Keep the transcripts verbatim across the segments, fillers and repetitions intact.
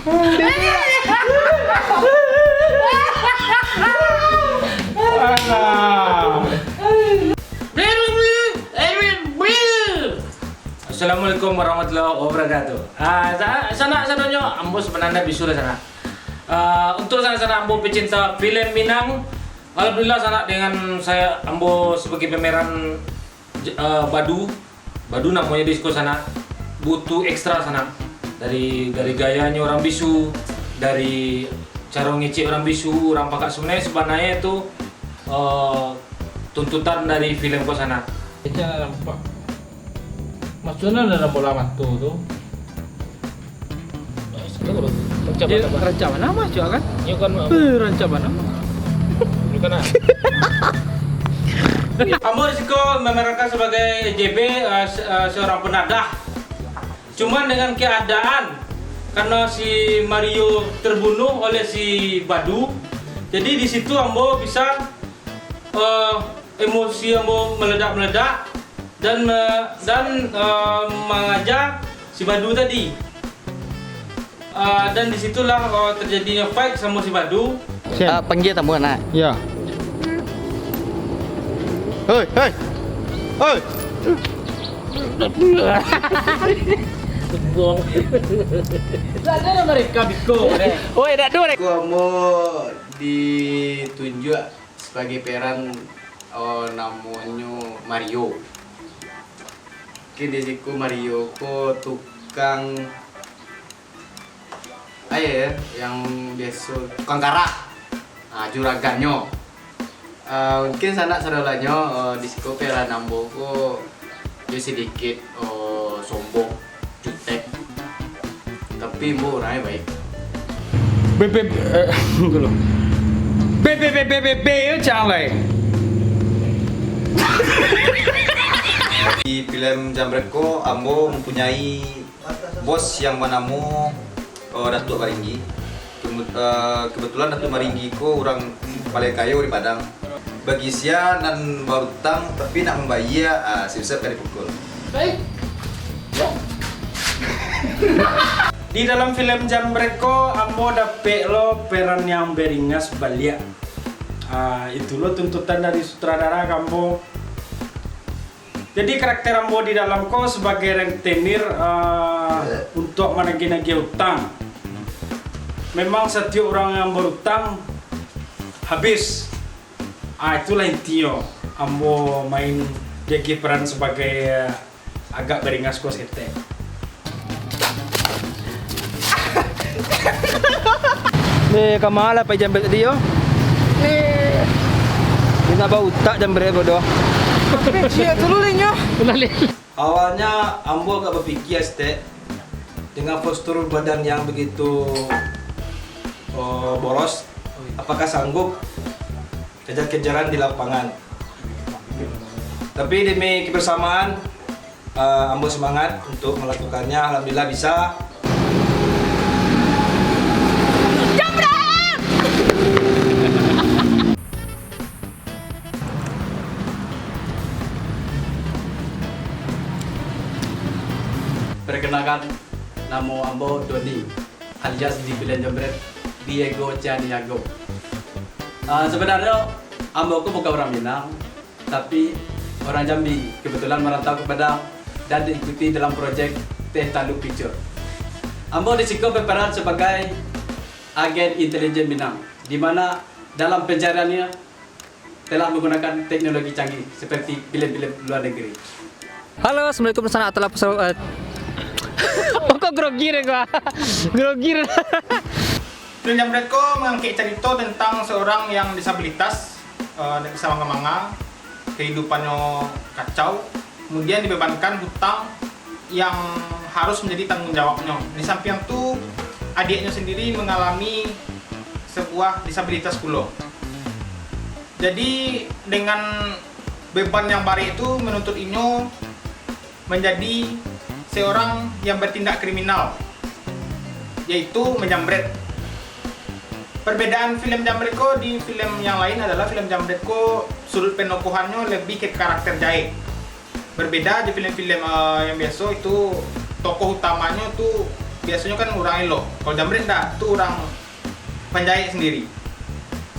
Alah. Assalamualaikum warahmatullahi wabarakatuh. Ah, sa-, sanak sadonyo, ambo sabananyo bisu lah sanak. Ah, untuk sanak-sanak ambo pecinta filem Minang, alhamdulillah sanak, dengan saya, ambo sebagai pemeran J-, eh, Badu, Badu namonyo di siko sanak, butuh ekstra sanak. Dari, dari gayanyo urang bisu, dari caro ngecek urang bisu, urang pakak, sabananyo, sabananyo tu, eh, tuntutan dari filem ko sanak. Kecek nampak. Masuaknyo dalam bola mato tu. Rancak bana, rancak bana mah, cak kan? Nyo kan, eh, rancak bana mah. Nyo kan, ah. Ambo di siko memerankan sebagai J B, eh, se-, eh, seorang penadah. Cuman dengan keadaan, karena si Mario terbunuh oleh si Badu, jadi di situ ambo bisa, eh, emosi ambo meledak-meledak dan, eh, dan, eh, mengajar si Badu tadi. Ah, dan di situlah, oh, terjadinya fight sama si Badu. Siap. Ah, panggil tamu, nak. Ya. Hei, hei. Hei. Lah, ada mereka biko, eh. Oi, dak ada mereka. Ko ambo ditunjuk sebagai peran, oh, namonyo Mario. Mungkin di siko Mario ko tukang aia, yang biaso tukang karah, ah, juragannyo. Ah, mungkin sanak sadolahnyo, eh, di siko peran ambo ko yo sadikit, eh, sombong, jutek. Tapi ambo orangnya baik. B B, eh, dulu. B B B B B B yo, cang lai. Di filem Jambret ko, ambo mempunyai bos yang banamo, eh, Datuak Maringgi. Kemu-, eh, kebetulan Datuak Maringgi ko urang paling kayo di Padang. Bagi sia nan barutang tapi nak mambayia, ah, siap-siap ka dipukul. Baik. Di dalam filem Jambret ko, ambo dapek lo peran yang beringas baliak. Ah, itu lo tuntutan dari sutradara ka ambo. Jadi, karakter ambo di dalam ko sebagai rentenir, eh, untuak managih-nagih utang. Memang satiok urang yang barutang, habis. Ah, itulah intinyo ambo main diagih peran sebagai, eh, agak beringas ko saketek. Eh, ka ma lah pai Jambret tadi yo? Eh. Dia nak bautak Jambret bodoh. Apa sia tu lu, Lin, yo? Awalnya ambo agak berpikir setek, dengan postur badan yang begitu, eh, boros, apakah sanggup kejar-kejaran di lapangan. Tapi demi kebersamaan, eh, ambo semangat untuk melakukannya. Alhamdulillah bisa. Perkenalkan, namo ambo Doni, alias di filem Jambret, Diego Caniago. Ah, sebenarnyo, ambo ko bukan urang Minang, tapi urang Jambi, kebetulan merantau ke Padang dan diikuti dalam projek Teh Taluk Picture. Ambo di siko berperan sebagai agen intelijen Minang, di mana dalam pencariannya telah menggunakan teknologi canggih seperti filem-filem luar negeri. Halo, assalamualaikum, sanak, telah pesel-, eh. Oh, kok grogi deh gua? Grogi deh. Film Jambret ko mengangkek carito tentang seorang yang disabilitas, eh, ndak bisa manga-manga, kehidupannyo kacau, kemudian dibebankan hutang yang harus menjadi tanggung jawabnyo. Di samping tu, adiaknyo sendiri mengalami sebuah disabilitas pulo. Jadi, dengan beban yang barek tu menuntut inyo menjadi seorang yang bertindak kriminal, yaitu menjambret. Perbedaan film Jambret ko di film yang lain adalah film Jambret ko sudut penokohannyo lebih ke karakter jahek. Berbeda di film-film, eh, yang biaso itu tokoh utamanyo tu biasonyo kan urang elok. Kalau Jambret ndak, tu urang panjaik sandiri.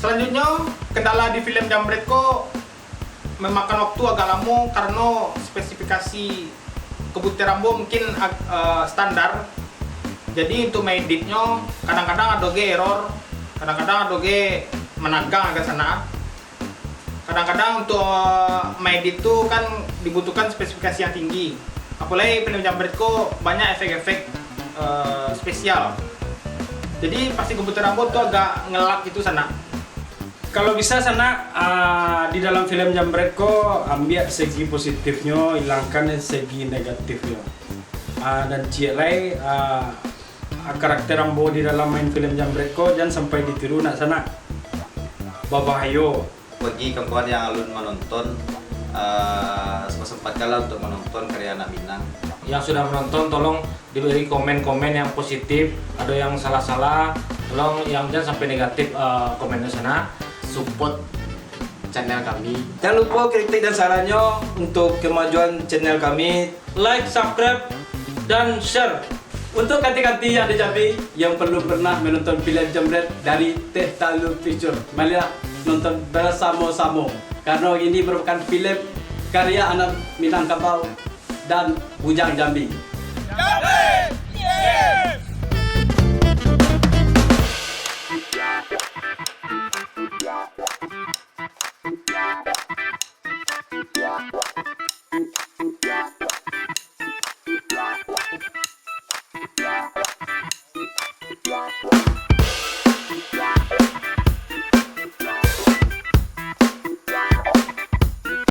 Salanjutnyo, kendala di film Jambret ko memakan waktu agak lamo karano spesifikasi komputer ambo mungkin ag-, eh, standar. Jadi, untuk maeditnyo kadang-kadang ado ge error, kadang-kadang ado ge managang agak sanak. Kadang-kadang untuk, eh, maedit tu kan dibutuhkan spesifikasi yang tinggi. Apolai film Jambret ko banyak efek-efek, eh, spesial. Jadi, pasti komputer ambo tu agak nge-lag gitu sanak. Kalau bisa sanak, ah, di dalam film Jambret ko ambiak segi positifnyo, ilangkan segi negatifnyo. Ah, dan ciek lai, ah, karakter ambo di dalam main film Jambret ko jan sampai ditiru nak sanak. Babahayo. Bagi kawan-kawan yang alun manonton, ah, sempat-sempatkanlah untuk manonton karya anak Minang. Yang sudah menonton, tolong diberi komen-komen yang positif, ado yang salah-salah, tolong yang jan sampai negatif, eh, komennya sanak. Support channel kami. Jangan lupa kritik dan sarannya untuk kemajuan channel kami. Like, subscribe, dan share. Untuk kanti-kanti yang di Jambi yang belum pernah menonton filem Jambret dari Teh Talun Picture, marilah nonton bersamo-samo. Karena ini merupakan filem karya anak Minangkabau dan Bujang Jambi.